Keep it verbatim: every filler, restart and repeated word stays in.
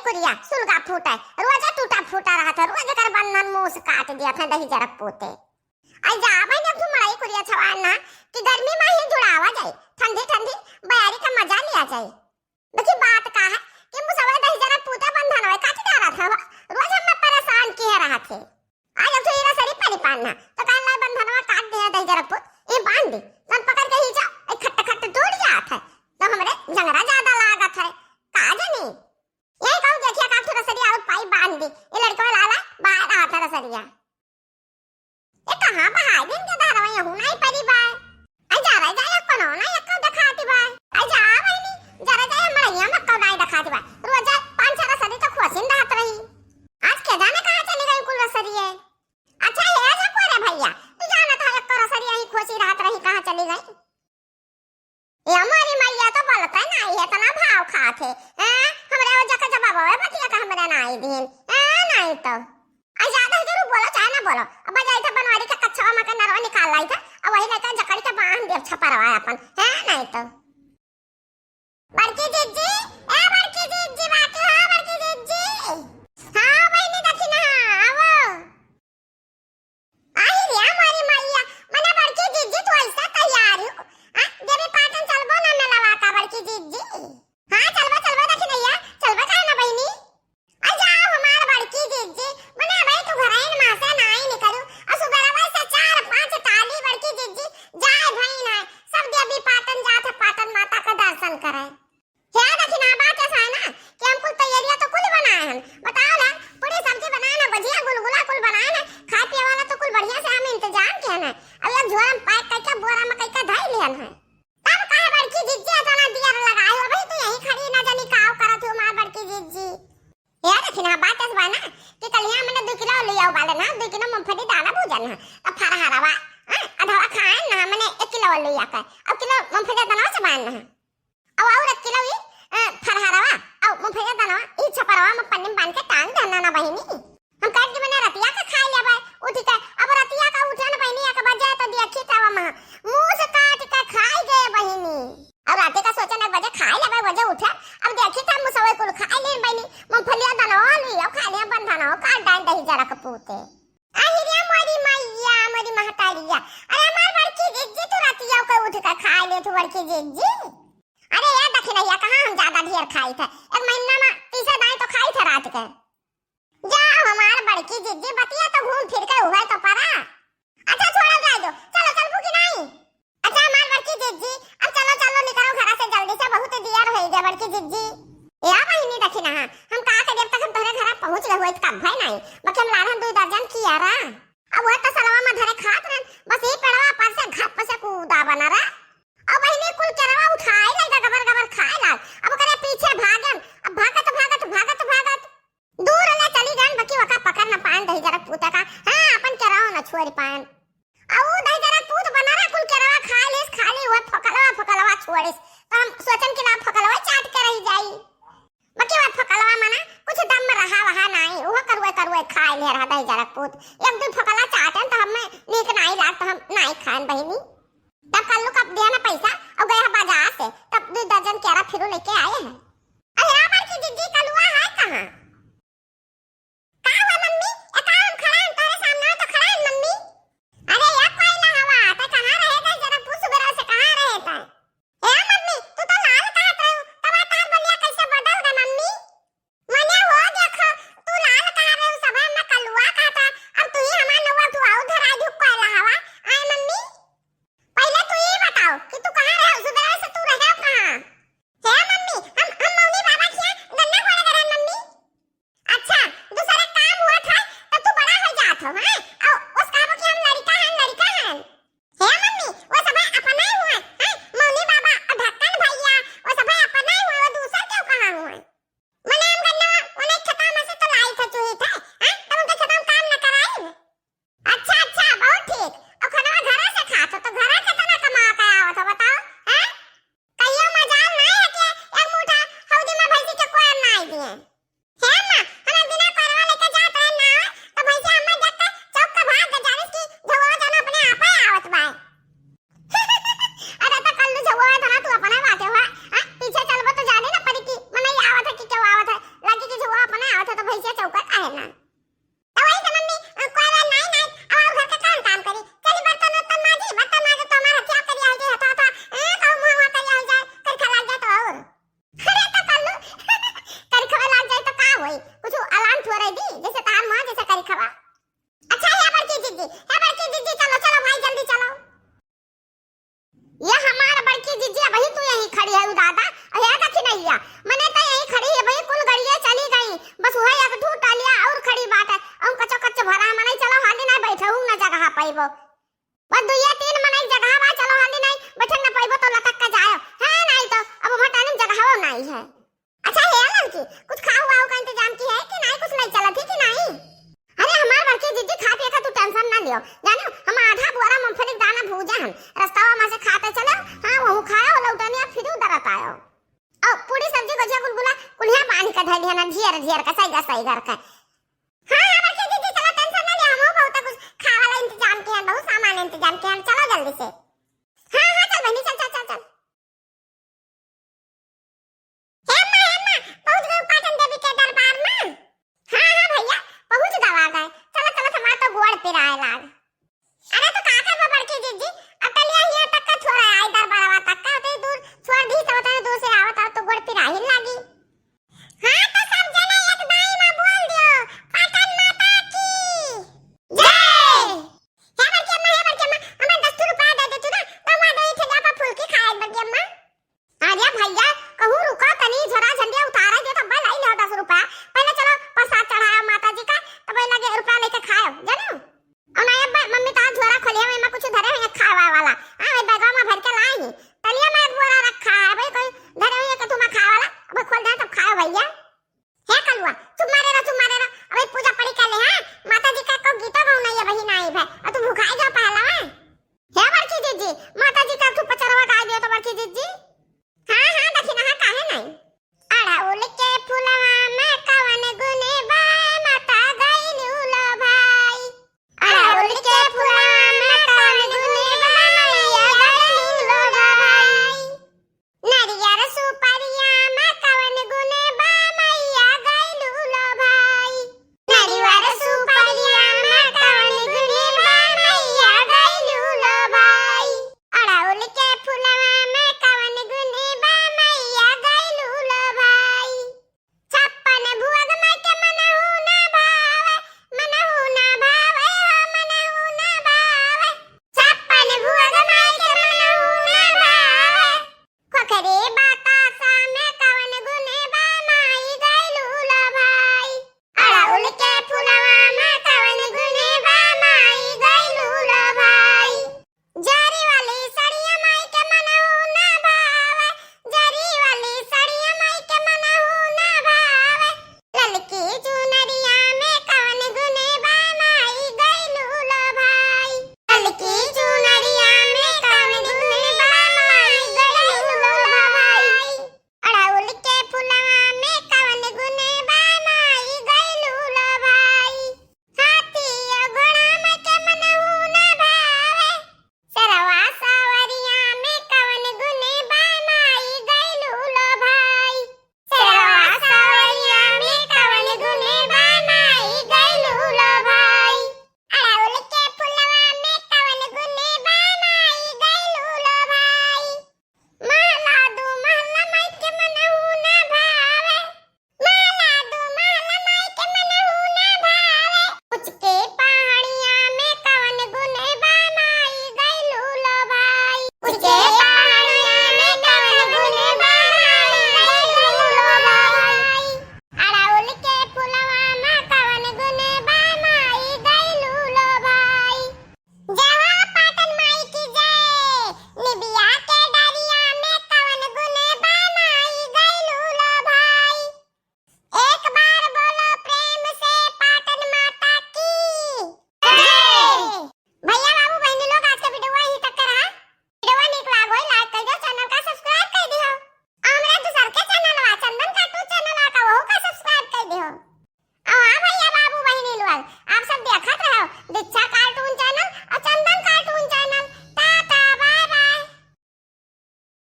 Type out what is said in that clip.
कुरिया सुलगा फूटे, रोजे टूटा फूटा रहत है, रोज एकर बंधन मूस काट दिया था दही जरक पूते। आई जा बहिनी, अब तू मड़ई कुरिया छवाए ना कि गर्मी मा ही जुड़ावा जाए, ठंडी ठंडी बयारी का मजा लिया जाए। देखी बात का है कि मुसवे दही जरक पूते बंधन होए काट डारा था, रोज हमें परेशान किए रहत है। आज अब तो ये रसरी परी पान ना, तो कान लाई बंधनवा काट दिया दही जरक पूत, ये बांध दी, तन पकड़ के ही जा, एक खट्ट खट्ट टूट जात है, तो हमरे जंगरा ज्यादा लागत है, का जानी। यही कहूँ देखिया का तू रसरिया और पाई बांध दी, ये लड़कवा लाला बाहर आता रसरिया। ए कहाँ बहाय दिन के धारवा यहू नाई परी बाय। आई जा रह जाए कोनो ना यक्का दिखाती बाय। आई जा बहिनी, जरा जाए मड़ैया में कौन आई दिखाती बाय। रोज पाँच छह रसरी तो खोसिन रहत रही। आज के जाने कहाँ चली गई कुल रसरी है। अच्छा ये जा को रे भैया, तू जाना था यक्का रसरी यही खोसी रहत रही, कहाँ चली गई? ए मोरी मैया तो बोलते नाई है, इतना भाव खात है। हैं? हमरे वो जका जवाब है, बतिया का हमरे नाई दीन। हैं? नाई तो। आ ज्यादा जरूर बोलो, चाहे ना बोलो। अब जाई था बनवारी के कच्छवा मा के नरवा निकाल लाई था, अब वही लेकर जकड़ी के बांध देव छपरवा अपन। हैं? नाई तो। बड़की जिज्जी, ए बड़की जिज्जी, बाकी हो बड़की जिज्जी। हाँ बहिनी, देखी ना, आवो। आई रे मोरी मैया, मने बड़की जिज्जी तू ऐसा तैयार हो? आ, देवी पाटन चलबो ना मेलवा का बड़की जिज्जी? हाँ, चलबो, चलबो देखी नैया, चलबो काहे ना बहिनी? आ जाओ हमार बड़की जिज्जी, मने भाई तू घरैन मा से नाई निकलू, आ सुबेरवा से चार पाँच टाली बड़की जिज्जी, जाए भई ना, सब देवी पाटन जात है पाटन माता का दर्शन करे। हे दखिना, बात ऐसा है ना कि हम कुल तैयारियां तो कुल बनाए हैं, बताओ ना, पूरी सब्जी बनाए ना, भजिया गुलगुला कुल बनाए ना, खाए पिए वाला तो कुल बढ़िया से हम इंतजाम किए हैं। अब एक झोरा में पैक करके बोरा में करके धई लिहन है। तब काहे बड़की जिज्जी इतना दियर लगाई हो भाई, तू यहीं खड़ी ना जानी काव करत हो हमार बड़की जिज्जी। हे दखिना, बात ऐसा बा ना कि कलिया मने दो किलो ले आओ वाले ना, दो किलो मूंगफली दाना भूजन है, अब फरहरवा, हाँ, अधवा खाए ना, मने एक किलो ले आके, अब किलो मूंगफली दाना से बांध है। अब और एक किलो ई, अ, फरहरवा, अब मूंगफलिया दानवा, ई छपरवा में पन्नी में बांध के टांग देना ना बहिनी। हम कह दी मने रतिया के खाए लेबे, उठ के, अब रतिया का उठे ना बहिनी, एक बजे तो देखी तब हम मूस काट के खाए गए बहिनी। अब राते का सोचे ना एक बजे खाए लेबे, बजे उठे, अब देखी तब मुसवे कुल खाए ले बहिनी, मूंगफलिया दानवा ली, अब खाए ले बंधना हो, काट डाल दही जरा के पूते। अहि रे मोरी मैया, मोरी महतारिया, अरे हमार बड़की जिज्जी तू रतिया के उठ के खाए ले तू बड़की जिज्जी। अरे यार दखिनैया, कहाँ हम ज्यादा ढेर खाई थे, एक महीना में तीसे दाई तो खाई थे रात के। जा हमार बड़की जिज्जी, बतिया तो घूम फिर के उहे तो परा। अच्छा छोड़ा जाए दो, चलो चलबू कि नहीं? अच्छा हमार बड़की जिज्जी, अब चलो चलो निकलो घर से जल्दी से, बहुत दियर होई गया बड़की जिज्जी। ए बहिनी दखिना, हम का के जब तक हम तोहरे घर पहुँच गए हुए तो कब भय नहीं, बाकी हम लाना दो दर्जन किया रहा। अब वह तो सलवा में धरे खात रहन, बस ये पेड़वा पर से घप से कूदा बना रहा। अब बहिनी कुल केरवा उठाए लगा, गबर गबर खाए लाग। अब ओकरे पीछे भागन, अब भागत, भागत, भागत, भागत दूर ले चली गन, बकी वका पकड़ न पान दही जरा पूता का। हाँ, अपन केरवा न छोड़ पान। अब उ दही जरा पूत बना रहा, कुल केरवा खा लेस, खाली वह फकलवा, फकलवा छोड़िस। तो हम सोचन कि ना फकलवा चाट के रह जाई। बकी वह फकलवा मना कुछ दम में रहा वहा नाई, उहो करुए करुए खाए ले रहा दही जरा पूत। एक दो फकला चाटन तो हमें नीक नाई लाग, तो हम नाई खान बहिनी। तब कल्लू का दिया ना पैसा और गया बाजार से, तब दो दर्जन केरा फिरू लेके आए हैं। अरे रावण की जिज्जी, कलुआ है कहाँ? का हुआ मम्मी? ए का हम खड़ा हैं तोरे सामने, तो खड़ा हैं मम्मी। अरे या कोई ना हवा, ते कहाँ रहे थे जरा पूछ सुबेरा से, कहाँ रहे थे? ए मम्मी, तू तो लाल कहत रहू, तब आ तार बलिया कैसे बदल गए मम्मी? मने हो देखो, तू लाल कहा रहे हो, सब हम कलुआ कहता, अब तू ही हमार नौवा तू आऊ धराई धुक कोयला हवा। आए मम्मी, पहले तू ये बताओ कि तू कहाँ रहे, सुबह से तू रहे कहाँ? हे मम्मी, हम, हम मौनी बाबा के यहाँ गन्ना कोड़े गए रहे मम्मी। अच्छा, दूसरा काम हुआ था तो तू बड़ा हो जात हो, हैं? और उस कहा कि हम लड़का हैं, लड़का हैं। हे मम्मी, वो सब अपना ही हुआ, हैं? मौनी बाबा और ढक्कन भैया, वो सब अपना ही हुआ, वो दूसर क्यों कहाँ हुआ? मने हम गन्ना, उन्हें खेता में से तो लाई थे, चुही थे, हैं? तब उनके खेता में काम न कराई? अच्छा, अच्छा, बहुत ठीक। और खनवा घरे से खात हो, तो घरे कितना कमा के आवत हो, बताओ, हैं? कहियो मजाल नहीं है कि एक मुठा हौदी में भैंसी के कोयर ना आई दिए। हे अम्मा, हम एक दिना कोयरवा लेके जात रहे ना, तो भैंसिया हमें देख के चौंक के भाग गई, जानिस कि झउआ जानो अपने आप ही आवत बाय। अरे तो कल्लू झउआ था ना, तू अपना बाटे हुआ, हाँ? पीछे चलबो तो जाने ना पड़ी कि मनई आवत है कि क्यों आवत है, लगी कि झउआ कुछ खाऊ वाऊ का इंतजाम किहे कि नाहीं, कुछ लइ चलत ही कि नाहीं? अरे हमार बड़की जिज्जी, खाए पिए का तू tension ना लियो, जानो हम आधा बोरा मूंगफली के दाना भूजे हन, रस्तावा मा से खाते चलो। हाँ, वहू खायो, लौटनिया फिर उधरत आयो। और पूरी सब्जी, गोजिया, गुलगुला कुल्हिया बांध के धइली हन, झियर झियर के, सही सही करके। हाँ, हाँ, बड़की जिज्जी, चलो tension ना लियो, हम बहुत कुछ खाए वाला इंतजाम किहे हन, बहुत सामान इंतजाम किहे हन, चलो जल्दी से।